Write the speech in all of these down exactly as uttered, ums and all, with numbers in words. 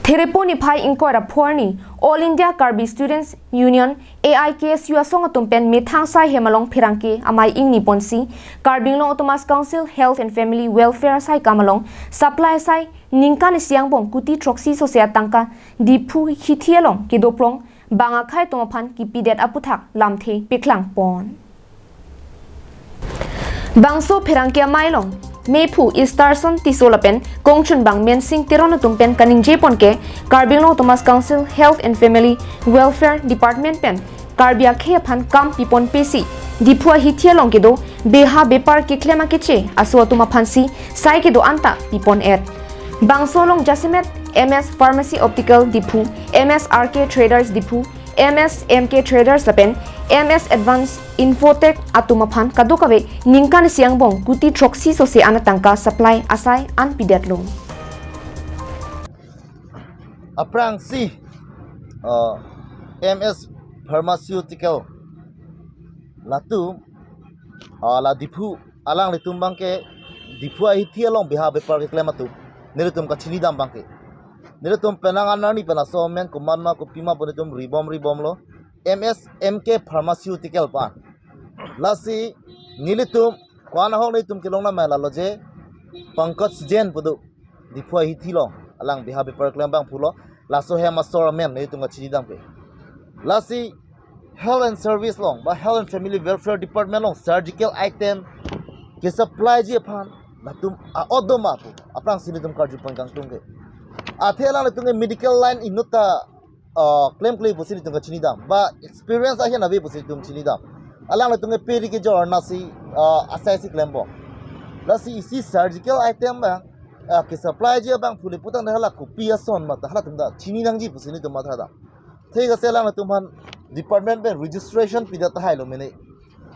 Therepo niphai ingkoi ra pho arni All India Karbi Students Union, A I K S U asong atum pen methang asai hem along pherangke amei ingni ponsi Karbi Anglong Autonomous Council Health and Family Welfare asai kam along supply asai ningkan isi angbong kuti throksi sose atangka Diphu hithi along kedoprong bang akhei atum aphan kipidet aputhak lamthe paklang pon. Bangso pherangke amei along mephu Easterson Tisso lapen kongchunbang Mensing Teron atum pen kaningje pon ke Karbi Anglong Autonomous Council Health and Family Welfare Department pen Karbi akhei aphan kam pipon pesi Diphu ahithi along kedo beha bepar keklem akeche aso atum aphansi sai kedo anta pipon et. Bangso along jasemet M S Pharmacy Optical Diphu, M S R K Traders Diphu, M S M K Traders lapen M S Advanced Infotech atum aphan kadokave ningkan isi angbong kuti throksi sose an atangka supply asai an pidetlo. Aphrangsi uh, M S Pharmaceutical latum uh, la Diphu alanglitum abangke Diphu ahithi along beha bepar keklem atum nelitum kachinidam abangke nelitum penang anarni pen laso amen komatma kopima pu nelitum ribom ribomlo. M S M K Pharmaceutical pu an. Lasi nelitum ko-an ahok nelitum kelong namai lalo je Pankaj Jain pu do Diphu ahithi along alang beha bepar keklem abang pulo. Laso hem asor amen nelitum kachinidam ke. Lasi Health and Service along ba Health and Family Welfare Department along surgical item kesupply ji aphan latum a-odoma pu aphrangsi nelitum karju pon kangtung ke. Athe alanglitum ke medical line inut ta uh, klemkle pusi nelitum kachinidam ba experience ahin ave pusi nelitum chinidam. Alanglitum ke peri kejor nasi uh, asai si klembom. Lasi isi surgical item abang uh, kesupply ji abang pu le putangte hala kopi ason ma ta halatum ta chini nangji pusi nelitum mathadam. Thik ase alanglitum aphan department pen registration pidet tahai lo mene.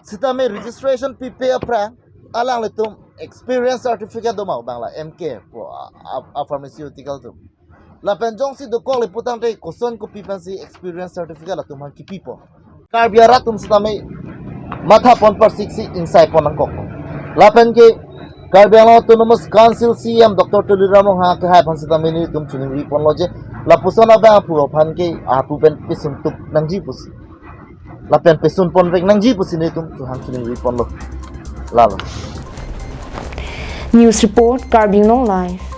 Sitame registration pipe aphrang alanglitum experience certificate doma abang la M K pu a, a, a pharmaceutical atum. Lapen jongsi dokok le putangte koson kopi pensi experience certificate latum aphan kipipo. Karbi arat atum sitame matha pon parsiksi ingsai pon nangkok. Lapen ke Karbi Anglong Autonomous Council C E M Doctor Tuliram Ronghang akehai aphan sitame nelitum chiningri ponlo je lapuson abang aphu aphan ke aphu pen pesun tup nangji pusi lapen pesun ponvek nangji pusi nelitum chehang chiningri ponlo. Lalo. News report, Karbi Anglong Live.